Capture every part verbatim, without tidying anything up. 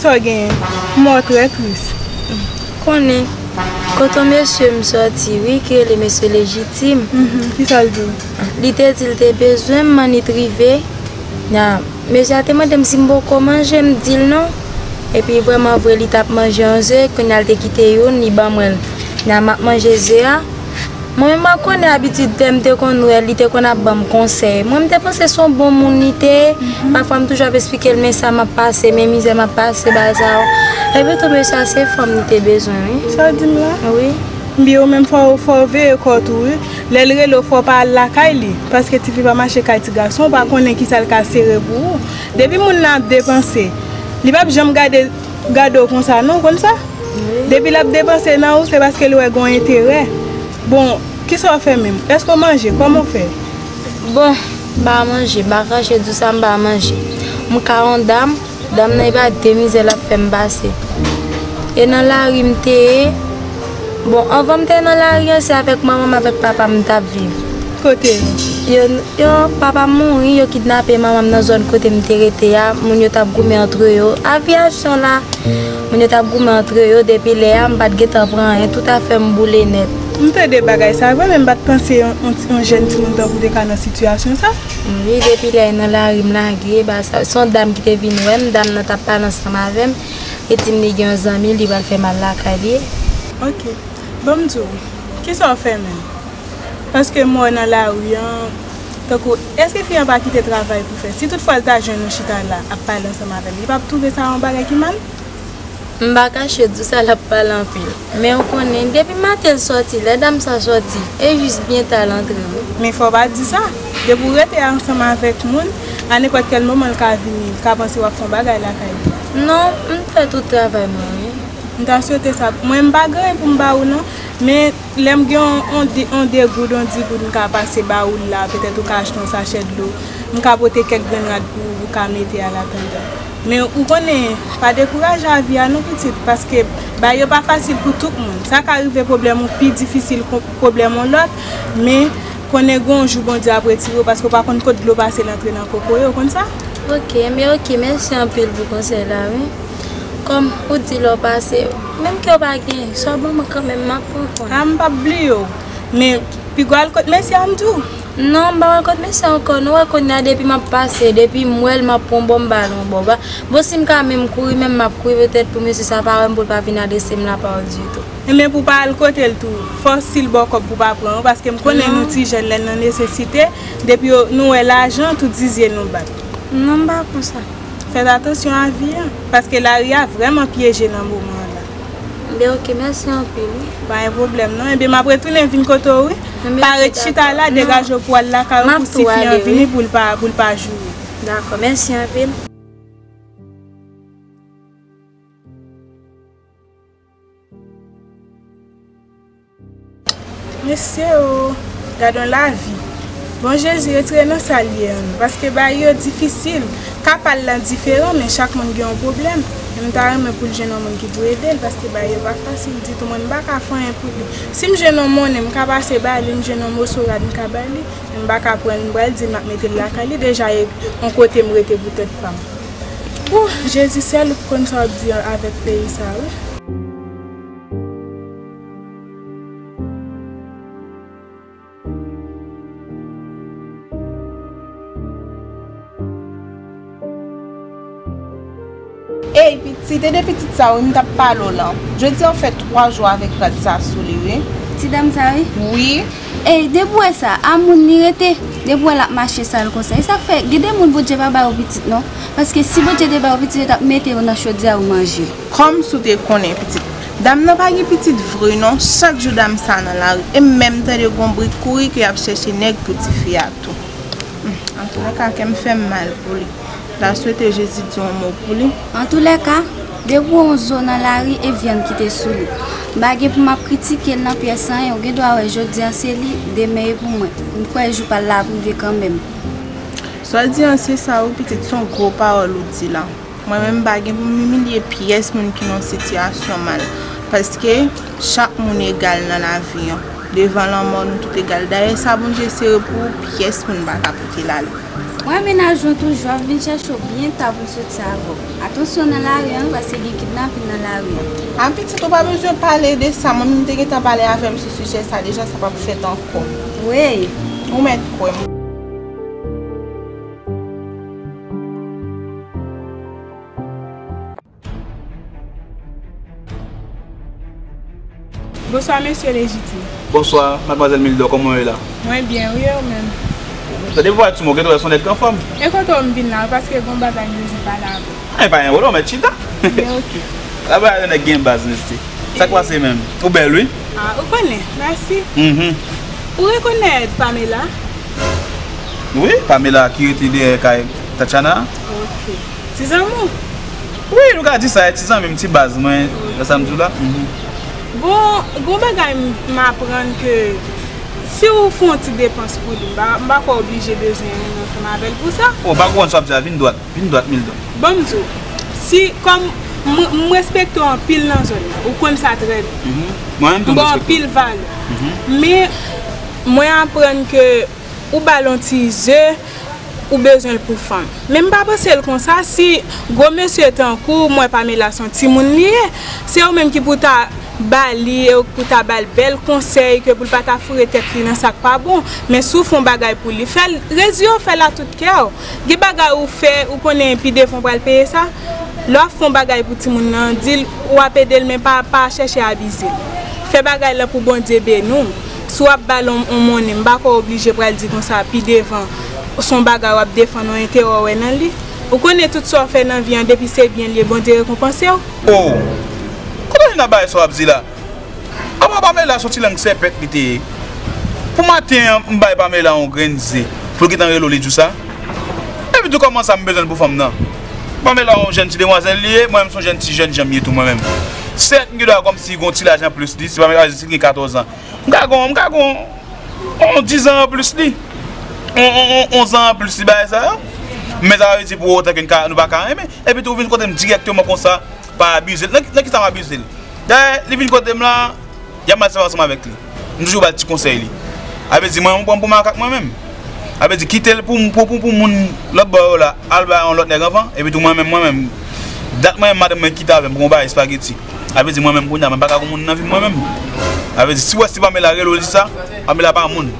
Sa w genyen? M wè w trè tris. Konnen, kote yon mesye m sòti, wi, ki rele mesye Lejitim. Mhm, kisa l di w? Li te di l te bezwen m, m annik rive. Nya, mesye a te mande m si m poko manje, m di l non. Epi vrèman vre, li t ap manje yon ze, kounye a l te kite youn, li ban mwen l. Nya, m ap manje ze a. Mwen menm, mwen konnen abitid tè m te konn wè, li te konn ap ban m konsèy. Mwen, m te panse se yon bon moun li te ye. Pafwa, m toujou ap esplike l men sa m ap pase, men mizè m ap pase, bagay sa yo. Epi tou, mesye a, se fanm li te bezwen, wi. Sa w di m la? Wi. Byen, ou menm, fò, fò w veye kò w tou, wi. Lè l rele w, fò w pa al lakay li. Paske tifi pa mache kay ti gason, ou pa konnen kisa l ka sere pou ou. Depi moun nan ap depanse, li p ap janm gade, gade w konsa, non, w konn sa? Wi. Depi l ap depanse nan ou, se paske l wè gen yon enterè. Bon, kisa w fè menm? Èske w manje? Kòman w fè? Bon, m pa manje, m pa kache di w sa, m pa manje. M ka yon dam, dam nan e pa de mizè l ap fè m pase. E nan lari m te ye. Bon, anvan m te nan lari an, se avèk manman m, avèk papa m m t ap viv. Kote yo? Yo, yo, papa m mouri, yo kidnape manman m nan zòn kote m te rete a, moun yo t ap goumen antre yo. Aviyasyon la, moun yo t ap goumen antre yo, depi lè a, m pa t gentan pran anyen, tout afè m boule nèt. M tande bagay sa vre, men m pa t panse yon, yon, yon jèn timoun tankou w te ka nan sitiyasyon sa. Wi, depi lè a, nan lari m lage, ba sa, se yon dam ki te vin wè m, dam nan t ap pale ansanm avè m, li di m li gen yon zanmi l, li pral fè m al lakay li. Ok. Ban m di w, kisa w fè menm? Paske m wè w nan lari an, tankou, èske fi an pa kite travay pou fè? Si toutfwa l ta jwenn ou chita la, ap pale ansanm avè l, li p ap twouve sa yon bagay ki mal? M pa kache di w sa, l ap pale anpil. Men ou konnen, depi maten l sòti, lè dam sa sòti, e jis byen ta l antre, wi. Men fò w pa di sa. Depi w rete ansanm avèk moun, a nenpòt kèl moman l ka vini, l ka panse w ap fè yon bagay lakay li. Non, m fè tout travay mwen, wi. M ta swete sa. Mwen, m pa gen anyen pou m ba ou, non. Men, lè m gen yon, yon de, yon de goud, yon di goud, m ka pase ba ou l la, petèt ou ka achte yon sachè dlo. M ka pote kèk grenn rad pou ou, ou ka mete a latandan. Men, ou konnen, pa dekouraje avi a, non, pitit, paske bagay yo pa fasil pou tout moun. Sa ka rive pwoblèm ou pi difisil ke pwoblèm yon lòt, men konnen gen yon jou Bondye ap retire w, paske w pa konn kot dlo pase l antre nan kokoye, ou konn sa? Ok, men ok, mèsi anpil pou konsèy la, wi. Kòm ou di lè w pase, menm ke w pa gen, sa w ban mwen kanmenm, m ap pran konn. A, m p ap bliye w. Men, piga w al kot mesye a, m di w. Non, m pa pral kot mesye a ankò, non, wè kounye a, depi m ap pase, depi m wè l, m ap pran bò, m ba l yon bò. Ba, bon, si m ka menm kouri, menm m ap kouri petèt pou mesye sa pa wè m, pou l pa vin adrese m lapawòl ditou. Enben, pou w pa al kote l tou, fò w still ba w kòb pou w pa pran yo, paske m konnen nou ti jèn, lè n nan nesesite, depi yo, nou wè lajan, tout zizye nou bat. Non, m pa konsa. Fèt atansyon avi a, paske lari a vrèman pyeje nan moman an la. Enben, ok, mèsi anpil, wi. Pa gen pwoblèm, non. Enben, m ap retounen vin kote w, wi. Enben, pa ret chita la, degaje w pou w al lakay ou pou si fi an vini pou l pa, pou l pa joure. Dakò, mèsi anpil. Mesye o, gad yon lavi. Bon, Jezi, retire nan sa l ye an, paske bagay yo difisil. Ka pa l lan diferan, men chak moun gen yon pwoblèm. Men m ta renmen pou l jwenn yon moun ki pou ede l, paske bagay yo pa fasil ditou. Mwen, m pa ka fè anyen pou li. Si m jwenn yon monnen, m ka pase ba li, m jwenn yon moso rad, m ka ba li. Men m pa ka pran l, m pral di l m ap mete l lakay li, deja e yon kote m rete pou tèt pa m. Ooh, Jezi, sèl ou k konn sa w ap di avèk peyi sa, wi. Ey, pitit, ede pitit sa, wi, m t ap pale w lan. Jodi a w fè twa jou avèk rad sa sou li, wi. Ti dam sa, wi? Wi. Ey, depi w wè sa, a moun li rete. Depi w wè l ap mache sal konsa. E sa k fè, gen de moun Bondye pa ba yo pitit, non. Paske si Bondye te ba yo pitit, yo t ap mete yo nan chodyè yo manje. Kòmsi w te konnen, pitit. Dam nan pa gen pitit vre, non. Chak jou dam sa nan lari. E m menm tande gon bri kouri ke y ap chèche nèg pou tifi a tou. Hmm, antoulèka, kè m fè m mal pou li. M ta swete Jezi di yon mo pou li. Antoulèka, depi w wè yon zo nan lari, e vyann ki te sou li. M pa gen pou m ap kritike l nan pyès anyen, ou gen dwa wè jodi a se li, demen e pou mwen. M kwè jou pa l la ap rive kanmenm. Sa w di an se sa wi pitit, se yon gwo pawòl ou di la. Mwen menm m pa gen pou m imilye pyès moun ki nan yon sitiyasyon mal. Paske chak moun egal nan lavi an. Devan lanmò nou tout egal. Dayè sa Bondye sere pou ou, pyès moun pa ka pote l ale. Mwen, mennaj ou toujou ap vin chèche w byen ta pou l soti avè w. Atansyon nan lari a wi, paske gen kidnapin nan lari a. A pitit, ou pa bezwen pale de sa. Mwen menm, m te gentan pale avè m sou sijè sa deja, sa p ap fèt ankò. Wey! Ou mèt kwè m. Bonswa, mesye Lejitim. Bonswa, madmwazèl Mildor, kòman w ye la? Mwen byen, wi, e ou menm? Tande vwa ti mwen, gen dwa se yon nèg ki anfòm. E kote w m vin la, paske gon bagay m bezwen pale avè w. Ay, pa gen pwoblèm, mèt chita. Byen, oke. Laba a, nèg gen baz, mesye. Sa k pase menm? Ou bèl, wi. A, ou konnen, mèsi. Mhm. Ou rekonèt Pamela? Wi, Pamela ki rete dèyè kay Tatiana. Oke. Ti zanmi w? Wi, nou ka di sa, e ti zanmi m, ti baz mwen, wè sa m di w la? Mhm. Gon, gon bagay m, m aprann ke si w fè yon ti depans pou li, m pa, m pa kwè w oblije bezwen renmen ansanm avè l pou sa. O, m pa konprann sa w ap di a, vin dwat, vin dwat, Mildor. Ban m di w, si, kòm m, m respekte w anpil nan zòn nan, ou konn sa trè byen. Mhm. Mwen menm tou, m ba w anpil valè. Mhm. Men, mwen aprann ke ou ba l yon ti ze, ou bezwen l pou fanm. Men m pa panse l konsa, si gwo mesye tankou w, m wè Pamela se yon timoun li ye, se ou menm ki pou ta ba li, e ou ki pou ta ba l bèl konsèy ke pou l pa ta foure tèt li nan sa k pa bon. Men si w fè yon bagay pou li, fè l, reziye w, fè l a tout kè w. Gen bagay ou fè, ou konnen pi devan w pral peye sa. Lè w ap fè yon bagay pou timoun nan, di l w ap ede l, men pa, pa chèche abize l. Fè bagay lan pou Bondye beni w. Si w ap ba l yon, yon monnen, m pa kwè w oblije pral di konsa pi devan, se yon bagay w ap defann, yon enterè w wè nan li. Ou konnen tout sa w fè nan vi an, depi se byen l ye, Bondye rekonpanse w. O! Kote w jwenn nan bagay sa w ap di la? Apa Pamela se yon ti lang sèpèt li te ye. Pou maten an, m bay Pamela yon grenn ze. Pou l gentan rele w, li di w sa. Epi tou kòman sa m bezwen l pou fanm nan? Pamela yon jèn ti demwazèl li ye, mwen menm se yon jèn ti jènjan m ye tou mwen menm. Sèt, m gen dwa kòmsi gen yon ti laj anplis li, si Pamela, si l gen katòz an. M ka gen, m ka gen yon, yon diz an anplis li. Yon, yon, yon onz an anplis li bagay sa yo. Men sa vle di pou otan ke n ka, nou pa ka renmen. Epi tou vin kote m dirèkteman konsa, pa abize l. Nan, nan kisa m abize l? Dayè, li vin kote m la, y ap mal sèvi ansanm avèk li. M toujou ba l ti konsèy li. A vle di, mwen, m pran pou makak mwen menm. A vle di, kite l pou, pou, pou, pou moun lòt bò yo la, al bay yon lòt nèg anvan, epi tou mwen menm, mwen menm, dat mwen menm, madanm mwen kite avè m pou yon bagay espageti. A vle di, mwen menm, kounye a, mwen pa ka gon moun nan vi m mwen menm. A vle di, si w wè si Pamela rele w, di sa, Pamela pa moun.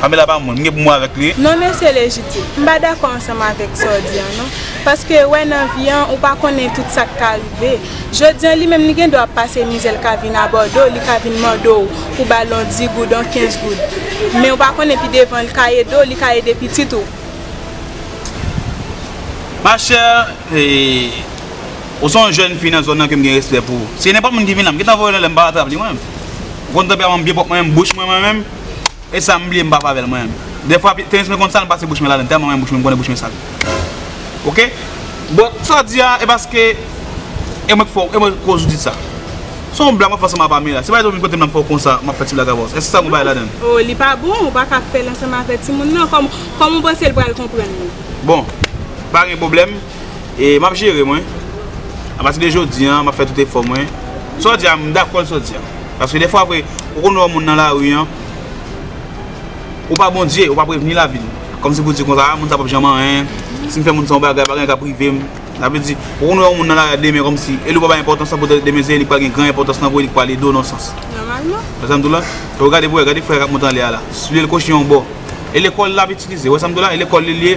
Pamela pa moun. M gen pou m wè avèk li. Non, mesye Lejitim, m pa dakò ansanm avèk sa w di an, non. Paske, wè, nan vi an, ou pa konnen tout sa k ka rive. Jodi an, li menm, li gen dwa ap pase mizè, l ka vin abòde w, li ka vin mande w pou ba l yon dis goud, yon kenz goud. Men ou pa konnen pi devan, li ka ede w, li ka ede pitit ou. Machè, e, ou se yon jèn fi nan zòn nan ke m gen respè pou ou. Si nenpòt moun ki vin la, m gentan voye l anlè, m pa atrap li mwen menm. Ou konn tanperaman m byen pwòp mwen menm, bouch mwen mwen menm. E sa m bliye m pa pale avè l mwen menm. Dèfwa, tenis mwen konn sal, m pase bouch mwen ladann, tèlman mwen bouch mwen, m konnen bouch mwen sal. Oke? Bon, sa w di a, e paske, e mwen k fè w, e mwen k koz ou di sa. Se yon blag m ap fè ansanm ak Pamela. Se pa vin kote m nan m fè w konsa, m ap fè ti blag avè w. Èske sa gon bagay ladann? O, li pa bon, ou pa ka fè l ansanm avèk timoun nan. Kòm, kòman w panse l pral konprann li? Bon, pa gen pwoblèm. E m ap jere mwen. Apati de jodi a, m ap fè tout efò mwen. Sa w di a, m dakò l sa w di a. Paske dèfwa vre, ou konn wè yon moun nan lari an, ou pa Bondye, ou pa prevni lavi l. Kòmsi pou di konsa, a, moun sa p ap janm anyen. Si m fè moun sa yon bagay, bagay an ka prive m. Sa vle di, ou konn wè yon moun nan lari a demen kòmsi, e li pa bay enpòtans lan, poutèt demen se li k pral gen gran enpòtans lan pou li, li k pral ede w nan sans. Nòmalman. Wè sa m di w la? E w gade pou wè, gade frè k ap monte anlè a la. Sou li l koche yon bò. E lekòl l ap itilize. Wè sa m di w la? E lekòl li l ye.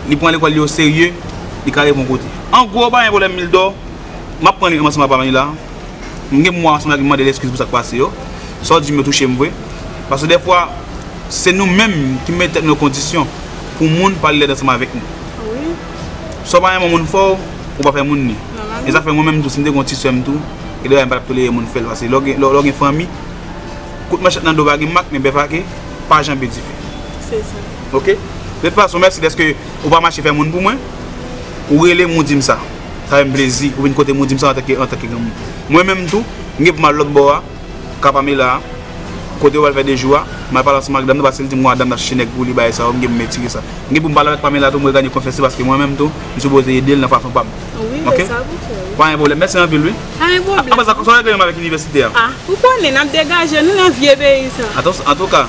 Li pran lekòl li oserye. Li ka rive yon kote. An gwo, pa gen pwoblèm, Mildor. M ap pran li ansanm ak Pamela. M gen pou m wè ansanm ak li, m mande l eskiz pou sa k pase yo. Sa w di m yo touche m vre. Paske dèfwa, se nou menm ki met tèt nou nan kondisyon pou moun pa lèd ansanm avèk nou. Wi. Si w pa renmen yon moun fò, ou pa fè moun li. Nòmalman. E sa fè mwen menm tou, si m te gen yon ti sè m tou, e dayè m pa t ap tolere moun fè l. Paske lè w gen, lè w, lè w gen fanmi, kout manchèt nan do pa gen mak, men bèf ake pa janbe dife. Se sa. Oke? De tout fason, mèsi dèske ou pa mache fè moun pou mwen. Ou rele m, ou di m sa. Sa fè m plezi. Ou vin kote m, ou di m sa antanke, antanke granmoun. Mwen menm tou, m gen pou m al lòt bò a, ka Pamela a, kote yo pral fè de jou a, m al pale ansanm ak dam nan, paske l di m gon dam nan ap chèche nèg pou li, bagay sa yo, m gen pou m retire sa. M gen pou m pale avèk Pamela tou, m reganye konfyans li, paske mwen menm tou, m sipoze ede l nan fason pa m. Wi, men sa pou fè, wi. Pa gen pwoblèm. Mèsi anpil, wi. Pa gen pwoblèm. Apre sa, sa w regle menm avèk inivèsitè a? A, ou konnen, n ap degaje nou nan vye peyi sa. Atans-, antouka,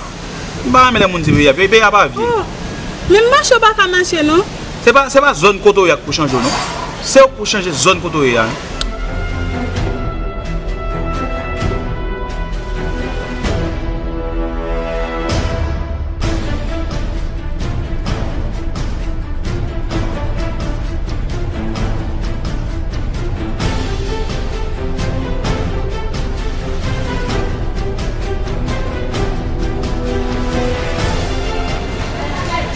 m pa renmen lè moun di peyi a. Peyi, peyi a pa vye. O. Menm mache w pa ka mache non. Se pa, se pa zòn kote w ye a k pou chanje w non. Se ou k pou chanje zòn kote w ye a.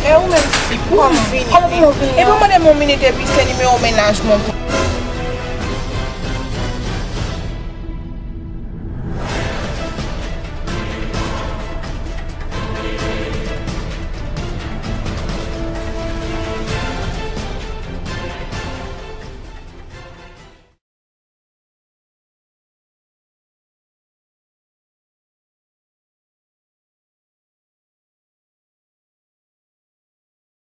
E ou menm fi, kòman w vini? Kòman w vini? Epi w mande m yon minit epi se nimewo mennaj mwen.